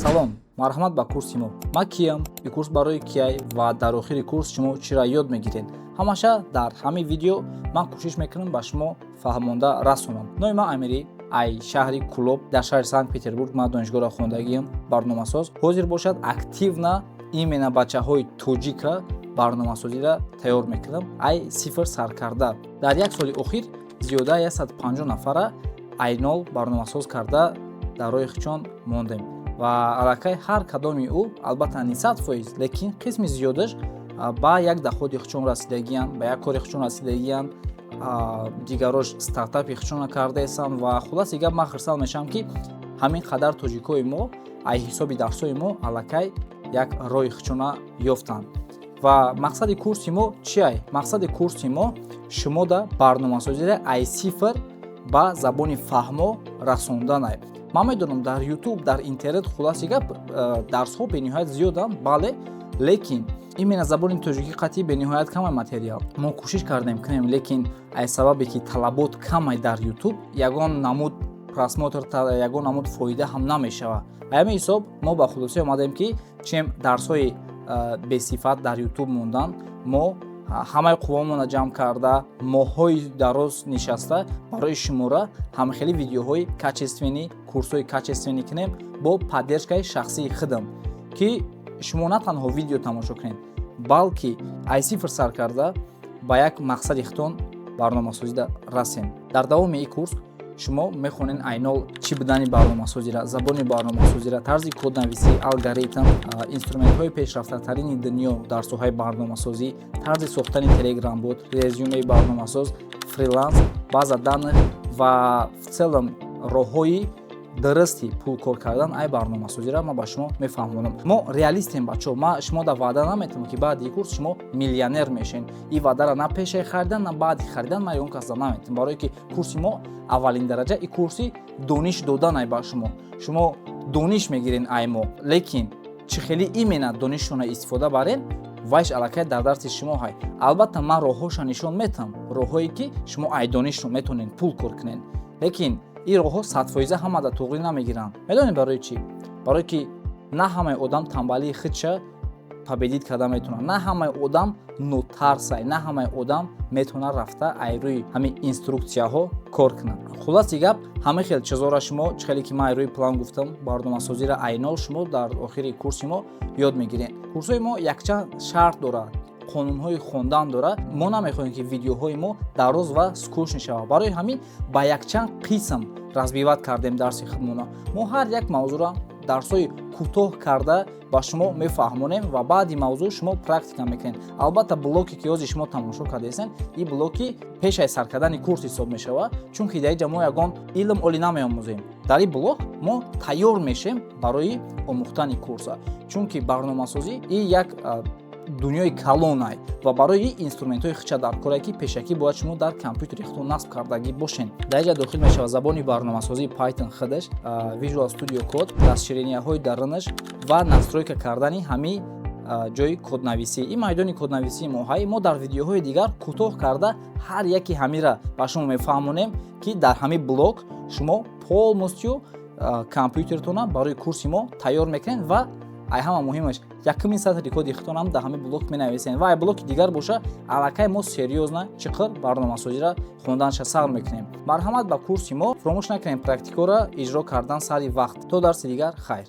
Салом, марҳамат ба курси мо. Ман киям, ин курс барои кияй ва дар охири курс шумо чиро ёд мегиред, ҳамаша дар ҳамин видео ман кӯшиш мекунам ба шумо фаҳмонда расонам. Номи ман Амирӣ, ай шаҳри Кулоб, дар шаҳри Санкт Петербург ман донишгоҳро хондагиам, барномасоз. Ҳозир бошад, активно именно бачаҳои тоҷика барномасозиро тайёр мекунам, ай сифр сар карда. Дар як соли охир зиёда 150 нафара ай нол барномасоз карда дар роҳи хичон мондем ва аллакай ҳар кадоми ӯ, албатта, не 100%, лекин қисми зиёдаш ба як доходи хичон расидагиянд, ба як кори хичон расидагиянд, дигарош стартапи хичона кардаестанд. Ва хулоси гап, ман хурсанд мешавам, ки ҳамин қадар тоҷикои мо ай ҳисоби дарсҳои мо аллакай як роҳи хичона ёфтанд. Ва мақсади курси мо чиай? Мақсади курси мо шумода барномасозиро ай сифр ба забони фаҳмо расонданай. Ман медонам, дар Ютуб, дар интернет, хулоси гап, дарсҳо бениҳоят зиёданд, бале, лекин именно забони тоҷикӣ қатъи бениҳоят камай материал. Мо кӯшиш кардем кунем, лекин аз сабабе ки талабот камай дар Ютуб, ягон намуд просмотр, ягон намуд фоида ҳам намешавад. Ба ҳамин ҳисоб мо ба хулоса омадем, ки чем дарсҳои бесифат дар Ютуб мондан, мо ҳамаи қуввамонро ҷамъ карда, моҳҳои дароз нишаста, барои шумора ҳамхели видеоҳои качественный, курсҳои качественный кунем бо поддержкаи шахсии худам, ки шумо на танҳо видео тамошо кунед, балки ай сифр сар карда ба як мақсади худтон барномасозида расем. Дар давоми ин курс шумо мехонед ай нол чӣ будани барномасозира, забони барномасозира, тарзи коднависӣ, алгоритм, инструментҳои пешрафтатарини дунё дар соҳаи барномасозӣ, тарзи сохтани телеграм-бот, резюмеи барномасоз, фриланс, база данных ва в целом роҳҳои дурусти пул кор кардан ай барномасозиро ман ба шумо мефаҳмонам. Мо реалистем, бачаҳо. Ма шумо да ваъда наметавонам, ки баъди курс шумо миллионер мешавед. Ин ваъдара на пешаи харидан, на баъди харидан ман ягон касда наметавонам, барое ки курси мо аввалин дараҷа и курси дониш доданай ба шумо. Шумо дониш мегирен ай мо, лекин чӣ хели именно донишшона истифода барен, вайш аллакай дар дарси шумо ҳай. Албатта, ман роҳҳоша нишон метавам, роҳҳое ки шумо ай донишро метавонед пул кор кунед, лекин ин роҳҳо 100% ҳамада туғрӣ намегиранд. Медонед барои чӣ? Барое ки на ҳамаи одам тамбалии худша победить карда метавонад, на ҳамаи одам нотарсай, на ҳамаи одам метавонад рафта ай рӯи ҳамин инструксияҳо кор кунад. Хулоси гап, ҳама хел чизоро шумо, чӣ хеле ки ман ай рӯи план гуфтам, барномасозиро ай нол шумо дар охири курси мо ёд мегиред. Курсҳои мо якчанд шарт дорад, қонунҳои хондан дорад. Мо намехоҳем, ки видеоҳои мо дароз ва скучный шавад. Барои ҳамин ба якчанд қисм разбивать кардем дарси худмона. Мо ҳар як мавзӯъро дарсҳои кӯтоҳ карда ба шумо мефаҳмонем ва баъди мавзӯъ шумо практика мекунед. Албатта, блоке ки ҳозир шумо тамошо кардаестед, ин блоки пеш аз сар кардани курс ҳисоб мешавад, чунки дар инҷа мо ягон илм олӣ намеомӯзем. Дар ин блок мо тайёр мешем барои омӯхтани курса, чунки барномасозӣ ин як дунёи калонай ва барои ин инструментҳои хича дар коре, ки пешакӣ бояд шумо дар компютери худтон насб кардагӣ бошед. Дар инҷа дохил мешавад забони барномасозии Python худаш, Visual Studio Code, расширенияҳои дарунаш ва настройка кардани ҳамин ҷои коднависӣ. Ин майдони коднависии мо ҳай. Мо дар видеоҳои дигар кӯтоҳ карда ҳар яки ҳамира ба шумо мефаҳмонем, ки дар ҳамин блок шумо полностью компютертона барои курси мо тайёр мекунед ва ай ҳама муҳимаш, якумин сатри коди худтонам дар ҳамин блок менависем. Ва ай блоки дигар боша, аллакай мо серьёзно чиқир барномасозиро хонданша сар мекунем. Марҳамат ба курси мо. Фуромӯш накунем практикаро иҷро кардан сари вақт. То дарси дигар, хайр.